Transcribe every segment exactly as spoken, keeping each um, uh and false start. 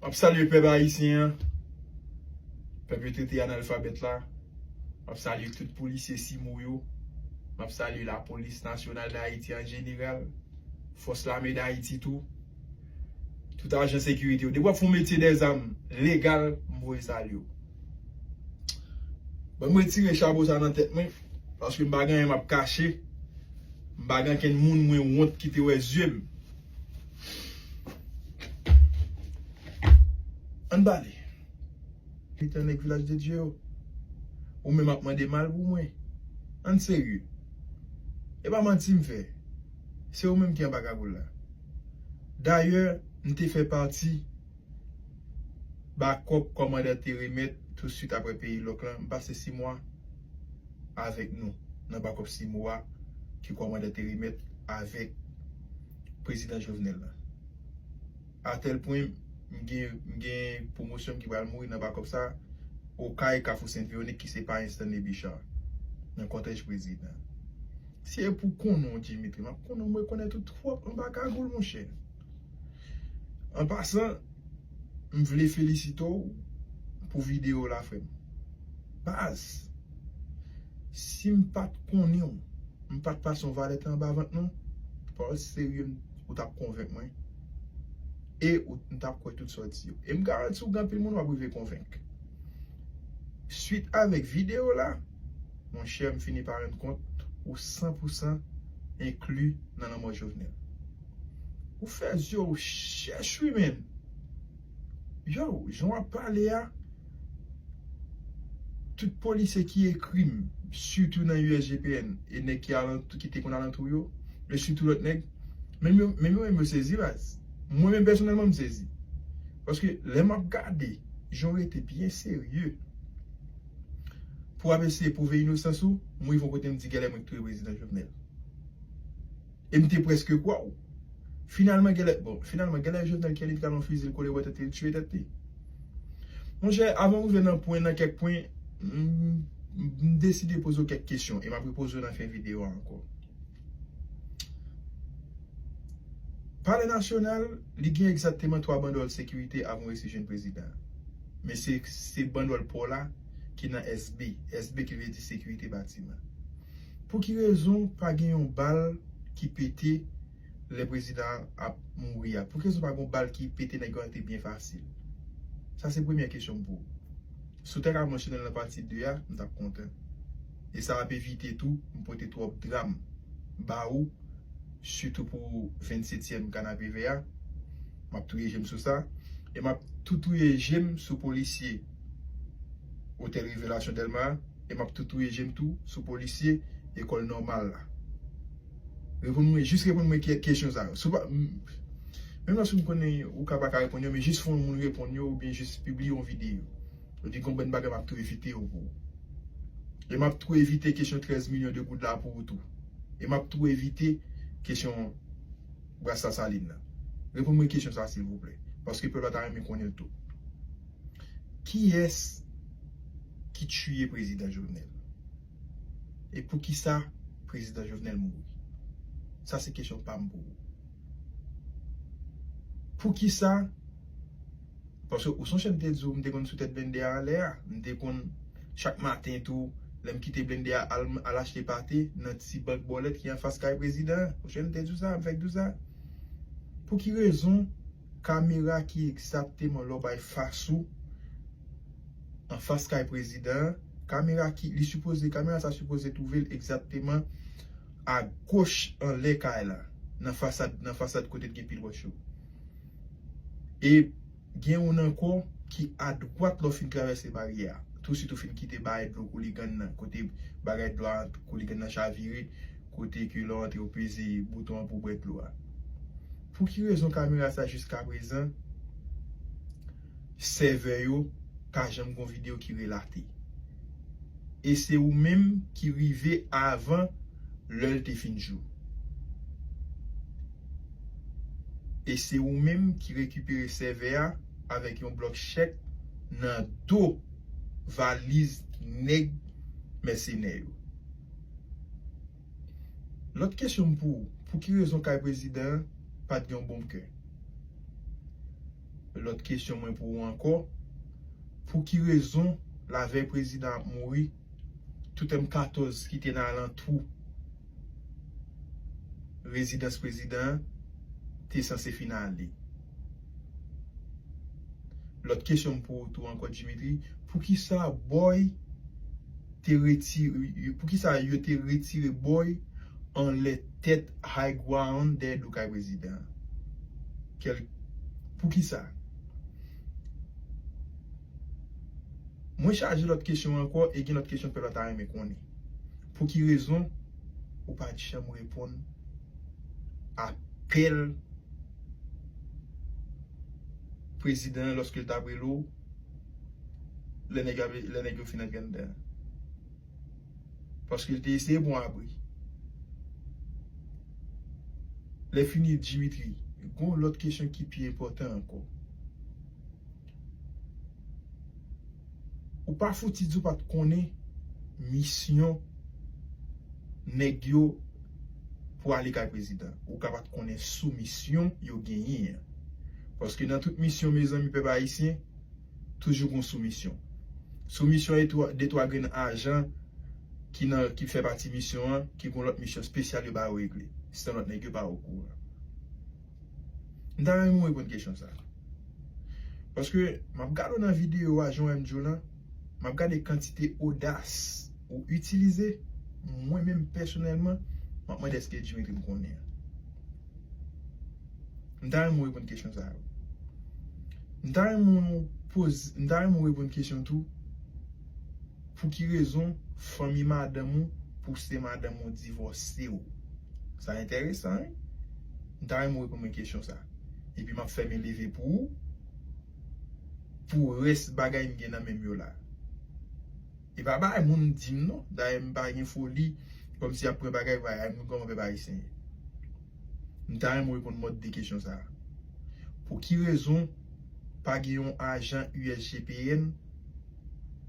M ap salye pèp ayisyen an, pèp yo trete analfabèt la. M ap salye tout polisye CIMO yo. M ap salye Lapolis Nasyonal Dayiti an jeneral, Fòs Lame Dayiti tou, tout ajan sekirite yo. Depi w ap fè yon metye dèzam legal, m voye salye w. Ban m retire chapo sa nan tèt mwen, paske m pa gen anyen m ap kache. M pa gen okenn moun mwen wont kite wè zye m. Ann pale. Militan nèg Vilaj de Dye yo. Ou menm ap mande mal pou mwen. Ann serye. E pa manti m fè. Se ou menm ki anba kagoul la. Dayè, m te fè pati bakòp kòmandan te remèt tousuit apre peyi lòk lan. M pase sis mwa avèk nou nan bakòp CIMO a ke kòmandan te remèt avèk prezidan Jovenel la. Atèl pwen, m gen, m gen pwomosyon m ki pral mouri nan bakòp sa, Okay Kafou Sent Vewonik ki se payen Stanley Bichard nan kòtèj prezidan. Si e pou konnen w, Dimitri, m ap konnen w, mwen konnen tout twòp anba kagoul, monchè. An pasan, m vle felisite w pou videyo w la, frè m. Baz, si m pa t konnen w, m pa t pase yon valèt anba vant non, pawòl serye, ou t ap konvenk mwen. E ou, m t ap kwè tout sa w di yo. E m garanti w, gen anpil moun w ap rive konvenk. Swit avèk videyo la, monchè, m fini pa rann kont ou san pou san enkli nan lanmò Jovenel. Ou fè zye w chèch wi, menn. Yo, jan w ap pale a, tout polisye ki ekri m, sitou nan U S G P N, e nèg ki alantou, ki te konn alantou yo, e sitou lòt nèg, menm yo, menm yo menm yo sezi, baz. Mwen menm pèsonèlman, m sezi. Paske lè m ap gade jan w rete byen serye pou w ap eseye pwouve inosans ou, m rive yon kote m di, "Genlè mwen k touye prezidan Jovenel." E m te prèske kwè w. Finalman, genlè, bon, finalman, genlè Jovenel Kelly t al yon fizi l kole bò tèt li, l tiye tèt li. Monchè, avan m rive nan pwen, nan kèk pwen, m, m deside poze w kèk kesyon, e m ap repoze w nan fen videyo a ankò. Palè Nasyonal, li gen egzakteman twa bandwòl sekirite avan w resi jwenn prezidan an. Men se, se bandwòl pa w la ki nan S B. S B ki vle di sekirite batiman. Pou ki rezon pa gen yon bal ki pete lè prezidan an ap mouri a? Pou ki rezon pa gen yon bal ki pete nèg yo antre byen fasil? Sa se premyè kesyon m pou ou. Si w ta ka mansyone l nan pati de a, m t ap kontan. E sa ap evite tou m pote twòp dram ba ou, sitou pou vennsetyèm kanapevè a. M ap touye je m sou sa. E m ap tou touye je m sou polisye Otèl Revelasyon Dèlma a. E m ap tou touye je m tou sou polisye Lekòl Nòmal la. Reponn mwen, jis reponn mwen kè-, kesyon sa yo. Si w pa, m, menm lè si m konnen ou ka pa ka reponn yo, men jis fè yon moun reponn yo oubyen jis pibliye yon videyo. Yo di gon bann bagay m ap tou evite yo pou ou. E m ap tou evite kesyon trèz milyon de goud la pou ou tou. E m ap tou evite kesyon bras Lasalin nan. Reponn mwen kesyon sa, silvouplè. Paske pèp la ta renmen konnen l tou. Kiyès ki tiye prezidan Jovenel? E poukisa prezidan Jovenel mouri? Sa se kesyon pa m pou ou. Poukisa? Paske ou sonje m te di w, m te konn sou tèt blende a anlè a. M te konn chak maten tou, lè m kite blende a, al, al achte pate nan ti bank bòlèt ki anfas kay prezidan an. Ou sonje m te di w sa, m fèk di w sa. Pou ki rezon kamera ki egzakteman lè w bay fas ou anfas kay prezidan an, kamera ki, li sipoze, kamera sa sipoze twouve l egzakteman agoch anlè kay la, nan fasad, nan fasad kote t gen pil wòch yo. E gen youn ankò ki adwat lè w fin travèse baryè a. Tousuit ou fin kite barè dlo Kouligann nan, kote barè dlo a Kouligann nan chavire, kote ke lè w antre ou peze bouton an pou w bwè dlo a. Pou ki rezon kamera sa jiskaprezan, sèvè yo pa janm gon videyo ki relate? E se ou menm ki rive avan lè l te fin jou. E se ou menm ki rekipere sèvè a avèk yon blòk chèk nan do valiz nèg mèsenè yo. Lòt kesyon m pou ou, pou ki rezon kay prezidan an pa t gen yon bonbkè? Lòt kesyon mwen pou ou ankò, pou ki rezon lavèy prezidan ap mouri, tout M katòz ki te nan alantou rezidans prezidan an te sanse fin ale? Lòt kesyon m pou ou tou ankò, Dimitri, poukisa Boy te retire, poukisa yo te retire Boy anlè tèt high ground dèyè do kay prezidan an? Kèl, poukisa? Mwen chaje lòt kesyon ankò e gen lòt kesyon pèp la ta renmen konnen. Pou ki rezon ou pa t janm reponn apèl prezidan an lòske l t ap rele w lè nèg yo, lè nèg yo fin antre anndan? Paske l te eseye pran abri. Lè fini, Dimitri, gon lòt kesyon ki pi enpòtan ankò. Ou pa fouti di w pa t konnen misyon nèg yo pou ale kay prezidan. Ou ka pa t konnen sou misyon yo genyen an. Paske nan tout misyon, mezanmi, pèp ayisyen, toujou gon sou misyon. Sou misyon e twa, de twa grenn ajan ki nan, ki fè pati misyon an, ki gon lòt misyon espesyal yo ba yo regle. San lòt nèg yo pa okouran. M ta renmen w reponn kesyon sa. Paske m ap gade w nan videyo a, jan w wè m di w lan, m ap gade kantite odas ou itilize, mwen menm pèsonèlman, m ap mande èske Dimitri m konnen an. M ta renmen w reponn kesyon sa yo. M ta renmen w poze, m ta renmen w reponn kesyon tou, pou ki rezon fanmi madanm ou pouse madanm ou divòse w? Sa enteresan, wi. M ta renmen w reponn mwen kesyon sa. Epi m ap fèmen leve pou ou, pou rès bagay m gen nan men m yo la. E pa bagay moun di m non. Dayè m pa gen foli kòmsi y ap pran bagay, bagay moun kòman pèp ayisyen ye. M ta renmen w reponn mòd de kesyon sa a. Pou ki rezon pa gen yon ajan U S G P N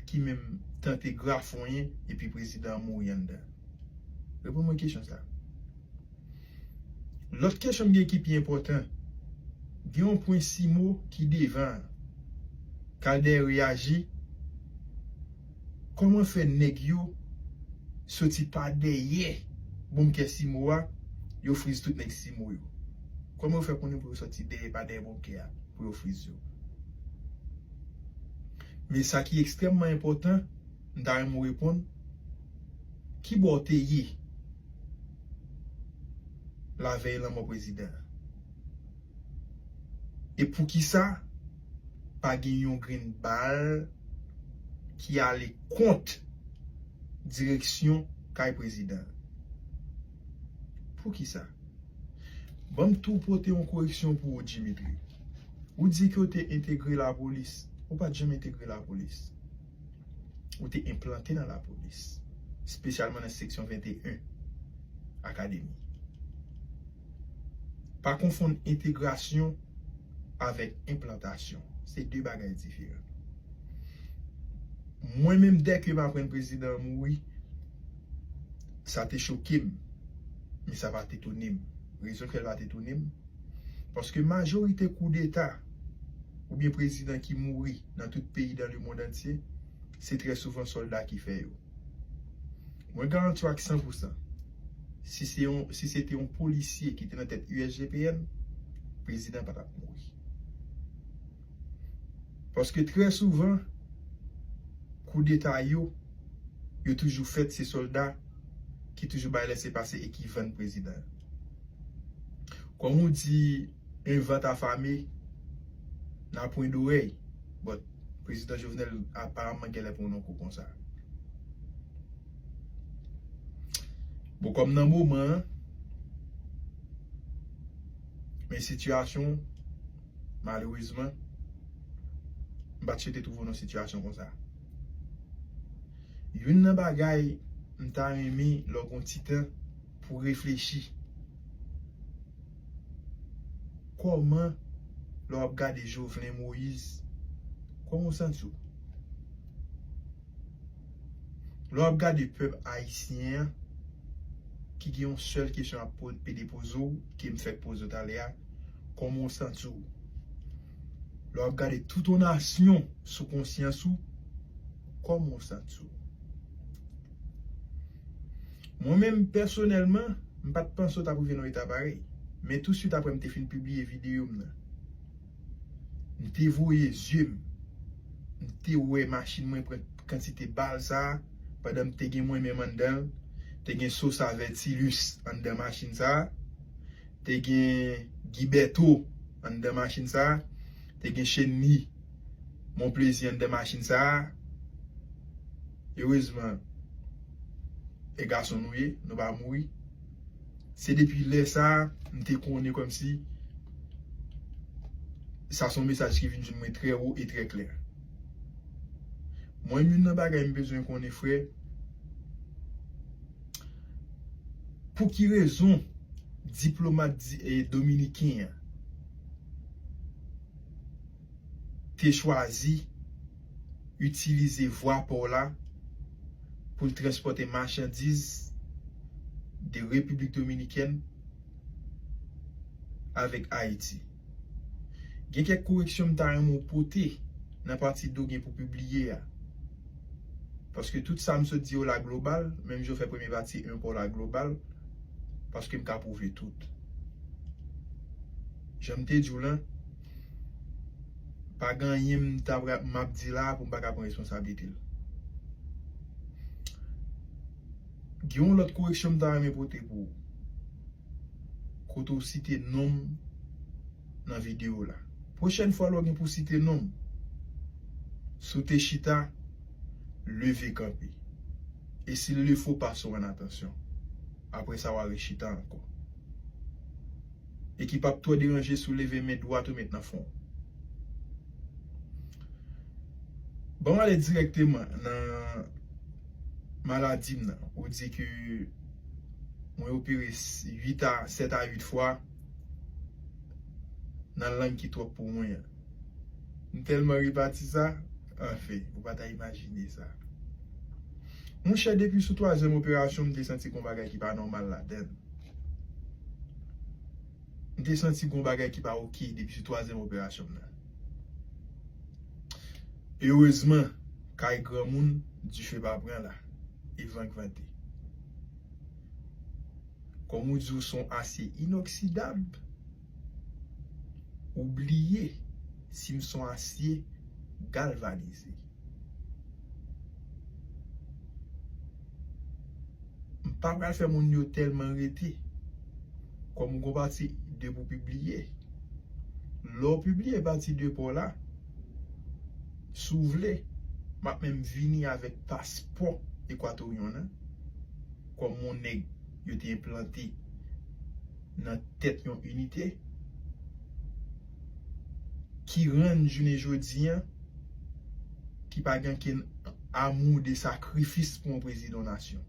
ki menm tante grafonyen epi prezidan an mouri anndan? Reponn mwen kesyon sa a. Lòt kesyon m gen ki pi enpòtan, gen yon pwen Simo ki devan an. Calder reyaji. Kòman fè nèg yo soti pa dèyè bonkè Simo a, yo friz tout nèg Simo yo? Kòman yo fè konnen pou yo soti dèyè, pa dèyè bonkè a, pou yo friz yo? Men sa ki ekstrèmman enpòtan, m ta renmen w reponn, ki bò w te ye lavèy lanmò prezidan an? E poukisa pa gen yon grenn bal ki ale kont direksyon kay prezidan an? Poukisa? Ban m tou pote yon koreksyon pou ou, Dimitri. Ou di ke w te entegre lapolis. Ou pa t janm entegre lapolis. Ou te enplante nan lapolis, espesyalman nan seksyon venteyen Akademi. Pa konfonn entegrasyon avèk enplantasyon. Se de bagay diferan. Mwen menm, dèke m aprann prezidan an mouri, sa te choke m, men sa pa t etone m. Rezon k fè l pa t etone m, paske majorite koudeta oubyen prezidan ki mouri nan tout peyi dan lemonn antye, se trè souvan sòlda ki fè yo. Mwen garanti w ak san pou san, si se yon, si se te yon polisye ki te nan tèt U S G P N, prezidan pa t ap mouri. Paske trè souvan, koudeta yo, yo toujou fèt, se sòlda ki toujou bay lèsepase e ki vann prezidan. Kòm ou di, un vant afame n'a point d'oreille. But, prezidan Jovenel aparamman genlè pran yon kou konsa. Bon, kòm nan moman an, men sitiyasyon, malerezman, m pa t swete twouve w nan sitiyasyon konsa. Youn nan bagay m ta renmen lè w gen yon ti tan pou reflechi. Kòman, lè w ap gade Jovenel Moïse, kòman w santi w? Lè w ap gade pèp ayisyen an, ki gen yon sèl kesyon ap po-, pede poze w, ke m fèk poze w talè a, kòman w santi w? Lè w ap gade tout yon nasyon sou konsyans ou, kòman w santi w? Mwen menm, pèsonèlman, m pa t panse w t ap rive nan yon eta parèy. Men touswit apre m te fin pibliye videyo m nan, m te voye zye m, m te wè machin mwen pran kantite bal sa a, pandan m te gen mwen menm anndan l, te gen Sosa Vertilus anndan machin sa a, te gen Guiberto anndan machin sa a, te gen Chenny Monplezi anndan machin sa a. Erezman, e gason nou ye, nou pa mouri. Se depi lè sa a, m te konnen kòmsi sa se yon mesaj ki vin jwenn mwen trè wo e trè klè. Mwen, youn nan bagay m bezwen konnen, frè, pou ki rezon diplomat di- e dominiken an te chwazi itilize vwa pò la pou l transpòte machandiz de Repiblik Dominikèn avèk Ayiti? Gen kèk koreksyon m ta renmen w pote nan pati de w gen pou pibliye a. Paske tout sa m sot di yo la global, menm jan w fè premye pati en pò la global, paske m ka pwouve tout. Jan m te di w lan, pa gen anyen m ta pra- m ap di la pou m pa ka pran responsablite l. Gen yon lòt koreksyon m ta renmen pote pou ou. Kote w site non m nan videyo la. Pwochèn fwa lè w gen pou site non m, si w te chita, leve kanpe. E s'il le faut, pase w an atansyon. Apre sa, w a rechita ankò. E ki p ap twò deranje si w leve men dwat ou met nan fwon. Ban m ale dirèkteman nan maladi m nan. Ou di ke mwen opere uit a, sèt a uit fwa nan lang ki twòp pou mwen an. M tèlman ri pati sa, anfen, ou pa ta imajine sa. Monchè, depi sou twazyèm operasyon, m te santi gon bagay ki pa nòmal ladan l. M te santi gon bagay ki pa oke depi sou twazyèm operasyon m nan. Erezman, kay granmoun, dife pa pran la, e van k vante. Kòm ou di, ou se yon asye inoksidab, ou bliye si m se yon asye galvanize. M pa pral fè moun yo tèlman rete. Kòm ou gon pati de pou pibliye, lè w pibliye pati de pa w la, si w vle, m ap menm vini avèk paspò ekwatoryen an, kòm yon nèg yo te enplante nan tèt yon inite ki rann jounen jodi an, ki pa gen okenn amou de sakrifis pou yon prezidan yon nasyon.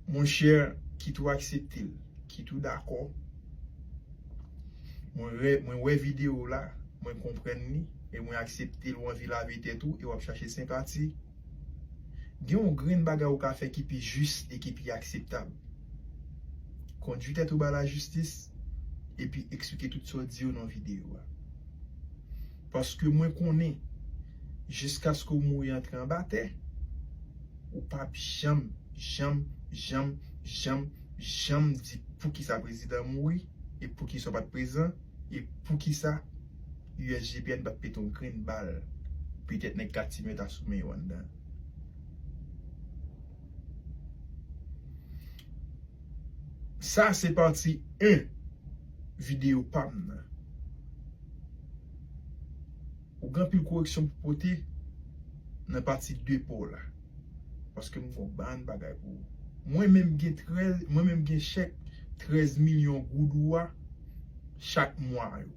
Monchè, kit ou aksepte l, kit ou dakò, mwen wè, mwen wè videyo w la, mwen konprann li, e mwen aksepte l, ou anvi lave tèt ou, e w ap chache senpati. Gen yon grenn bagay ou ka fè ki pi jis e ki pi akseptab. Kondui tèt ou ba lajistis, epi eksplike tout sa w di yo nan videyo a. Paske mwen konnen, jiskaske w mouri antre anba tè, ou p ap janm, janm, janm, janm, janm di poukisa prezidan mouri e poukisa w pa t prezan e poukisa U S G P N pa t pete yon grenn bal. Petèt nèg Katimè ta sou men yo anndan. Sa se pati en videyo pa m nan. Ou gen anpil koreksyon pou pote nan pati de pa w la. Paske m gon bann bagay pou ou. Mwen menm gen trèz, mwen menm gen chèk trèz milyon goud ou a chak mwa yo.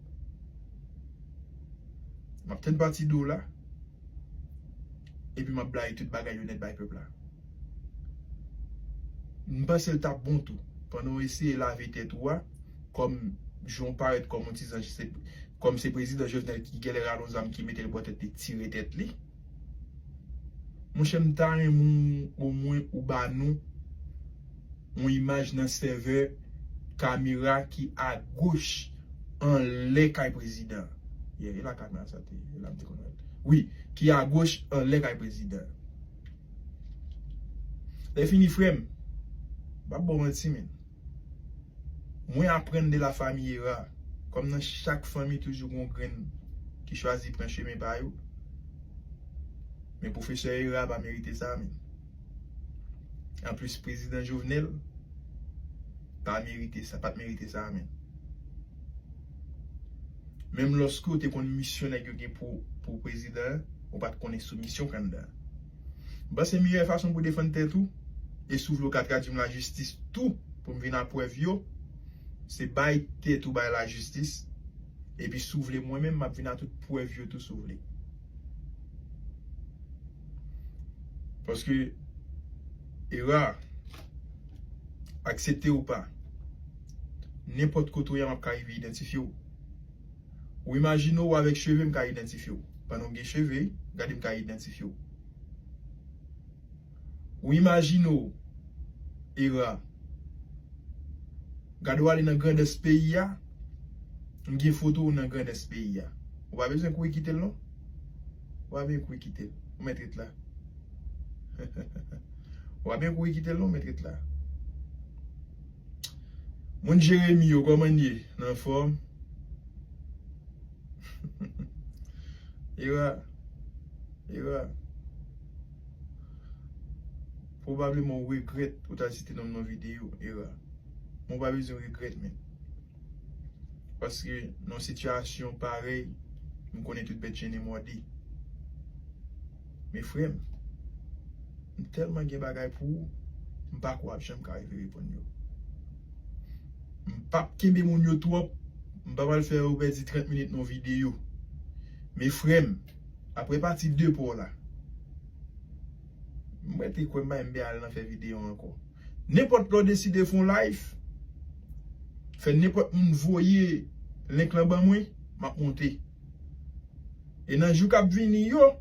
M ap tann pati de w la. Epi m ap blayi tout bagay yo nèt bay pèp la. M panse l t ap bon tou, pandan w eseye lave tèt ou a, kòm jan w parèt kòm yon ti zanj, se, kòm se prezidan Jovenel ki genlè rale yon zam ki mete l bò tèt li, tire tèt li. Monchè, m ta renmen w, omwen ou ba nou yon imaj nan sèvè kamera ki agoch anlè kay prezidan. Yeah, e la kamera sa te, e la m te konn wè l. Wi, ki agoch anlè kay prezidan. Lè fini, frè m, m p ap ba w manti, men. Mwen aprann de la famille Hérard. Kòm nan chak fanmi, toujou gon grenn ki chwazi pran chemen pa yo. Men pwofesè Hérard pa merite sa, men. Anplis, prezidan Jovenel pa merite sa, pa t merite sa, men. Menm lòske w te konn misyon nèg yo gen pou, pou prezidan an, ou pa t konnen sou misyon k anndan an. M panse meyè fason pou defann tèt ou, e si w vle w ka tradui m lajistis tou, pou m vin a prèv yo, se bay tèt ou bay lajistis, epi si w vle mwen menm, m ap vin a tout prèv yo tou si w vle. Paske, Hérard, aksepte ou pa, nenpòt kote w ye a, m ap ka rive idantifye w. Ou imajine w avèk cheve, m ka idantifye w. Pandan w gen cheve, gade m ka idantifye w. Ou imajine w, Hérard. Gade w ale nan Grandans peyi a, m gen foto w nan Grandans peyi a. Ou pa bezwen kouri kite l non. Ou pa bezwen kouri kite l. Ou mèt ret la. Ou pa bezwen kouri kite l non, ou mèt ret la. Moun Jeremi yo, kòman n ye? N anfòm? Era, Era. Pwobableman w regrèt ou ta site non m nan videyo, Era. Men w pa bezwen regrèt, men. Paske nan yon sitiyasyon parèy, m konnen tout bèt jennen mòde. Men frè m, m tèlman gen bagay pou ou, m pa kwè w ap janm ka rive reponn yo. M p ap kenbe moun yo twòp, m pa pral fè yo pèdi trant minit nan yon videyo. Men frè m, apre pati de pa w la, m rete kwè m pa menm al nan fè videyo ankò. Nenpòt lè w deside fè yon live, fè nenpòt moun voye link lan ban mwen, m ap monte. E nan jou k ap vini yo,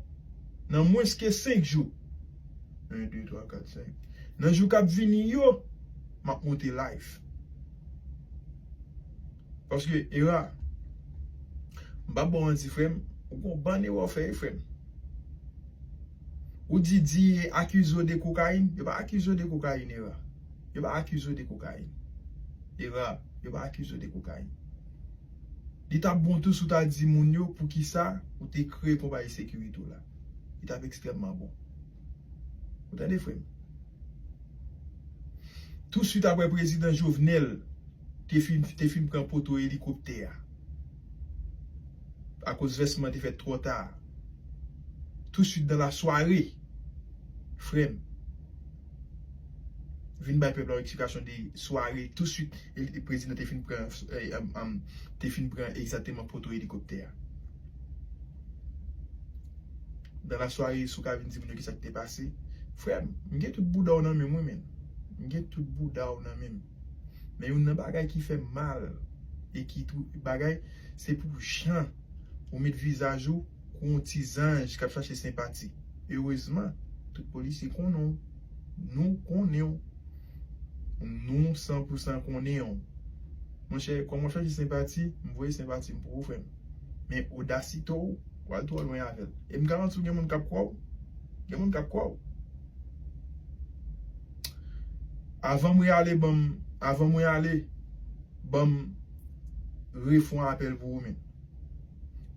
nan mwens ke senk jou, en, de, twa, kat, senk, nan jou k ap vini yo, m ap monte live. Paske, Era, m p ap ba w manti, frè m, ou gon bann erè w fè, wi, frè m. Ou di, di akize w de kokayin, yo pa akize w de kokayin, Era. Yo pa akize w de kokayin. Era, yo pa akize w de kokayin. Li t ap bon tou si w ta di moun yo poukisa ou te kreye konpayi sekirite w la. Li t ap ekstrèmman bon. Ou tande, frè m? Tousuit apre prezidan Jovenel te fin, te fin pran poto elikoptè a, akoz vèsman te fèt twò ta, tousuit dan la sware, frè m, vin bay pèp la yon eksplikasyon de sware, tousuit, e, e prezidan te fin pran, e, am, am, te fin pran egzakteman poto elikoptè a. Dan la sware, si w ka vin di moun yo kisa ki te pase, frè m, m gen tout bouda w nan men m, wi, men. M gen tout bouda w nan men m. Men youn nan bagay ki fè m mal, e ki tou, bagay, se pou jan ou met vizaj ou kou yon ti zanj k ap chache senpati. Erezman, tout polisye konnen w. Nou konnen w. Nou san pou san konnen w. Monchè, kòm w ap chache senpati, m voye senpati m pou ou, frè m. Men odasite w, w al twò lwen avè l. E m garanti w gen moun k ap kwè w. Gen moun k ap kwè w. Avan mwen ale, ban m, avan mwen ale, ban m refè yon apèl pou ou menm.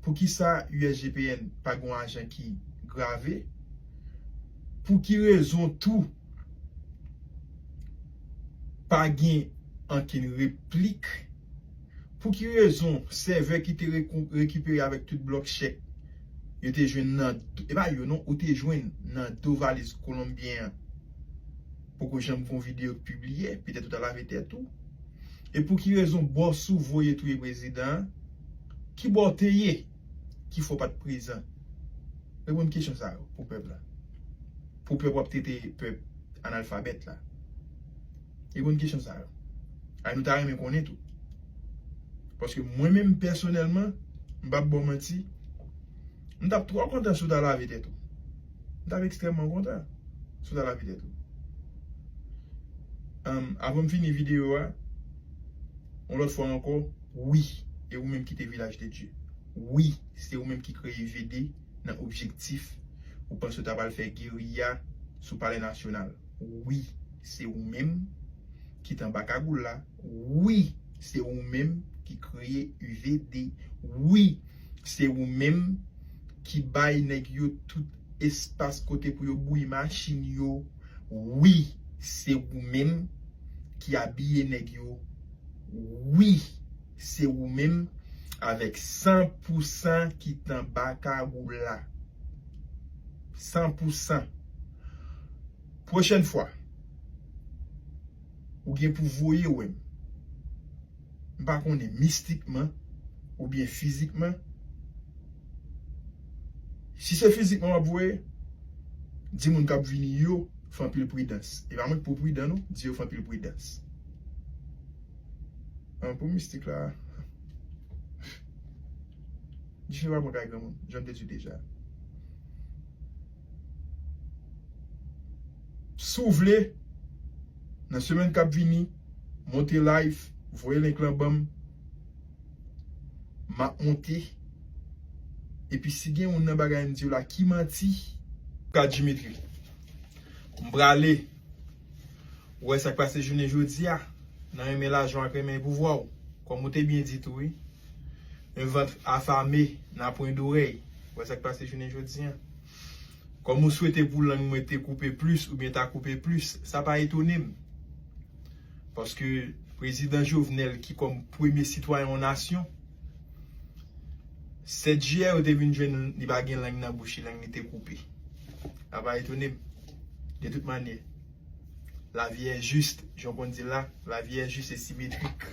Poukisa U S G P N pa gen yon ajan ki grave? Pou ki rezon tou pa gen ankenn replik? Pou ki rezon sèvè ki te rekou-, rekipere avèk tout blòk chèk yo te jwenn nan, e pa yo non, ou te jwenn nan do valiz Kolonbyen an? Poko janm gon videyo k pibliye, petèt ou ta lave tèt ou. E pou ki rezon bòs ou voye touye prezidan an? Ki bò w te ye ki fè w pa t prezan? Reponn kesyon sa yo pou pèp la. Pou pèp w ap trete pèp analfabèt la. Reponn kesyon sa yo. Ay, nou ta renmen konnen tou. Paske mwen menm pèsonèlman, m p ap ba w manti, m t ap twò kontan si w ta lave tèt ou. M t ap ekstrèmman kontan si w ta lave tèt ou. Ann, avan m fini videyo a, yon lòt fwa ankò, wi, E ou menm ki te Vilaj de Dye. Wi, se ou menm ki kreye U V D nan objektif ou panse w ta pral fè geriya sou Palè Nasyonal. Wi, se ou menm ki t anba kagoul la. Wi, se ou menm ki kreye U V D. Wi, se ou menm ki bay nèg yo tout espas kote pou yo bouyi machin yo. Wi, se ou menm ki abiye nèg yo. Wi, se ou menm avèk san pou san ki t anba kagoul la. San pou san. Pwochèn fwa, ou gen pou voye wè m. M pa konnen mistikman oubyen fizikman. Si se fizikman w ap voye, di moun k ap vini yo fè anpil pridans. E pa mwen k pou pridan non, di yo fè anpil pridans. An, pou mistik la, dife pa pran kay granmoun, jan m te di w deja. Si w vle, nan semèn k ap vini, monte live, voye link lan ban m, m ap monte. Epi si gen youn nan bagay m di w la ki manti, ka Dimitri. M prale. Ou wè sa k pase jounen jodi a, nan renmen lajan ak renmen pouvwa w. Kòm ou te byen di tou, wi. Un ventre affamé n'a point d'oreille. Ou wè sa k pase jounen jodi a. Kòm ou swete pou lang mwen te koupe plis oubyen ta koupe plis, sa pa etone m. Paske prezidan Jovenel, ki kòm premye sitwayen yon nasyon, sèt jiyè yo te vin jwenn li pa gen lang nan bouch li, lang li te koupe. Sa pa etone m. De tout manyè, la vie est juste, jan w konn di l la, la vie est juste et symétrique.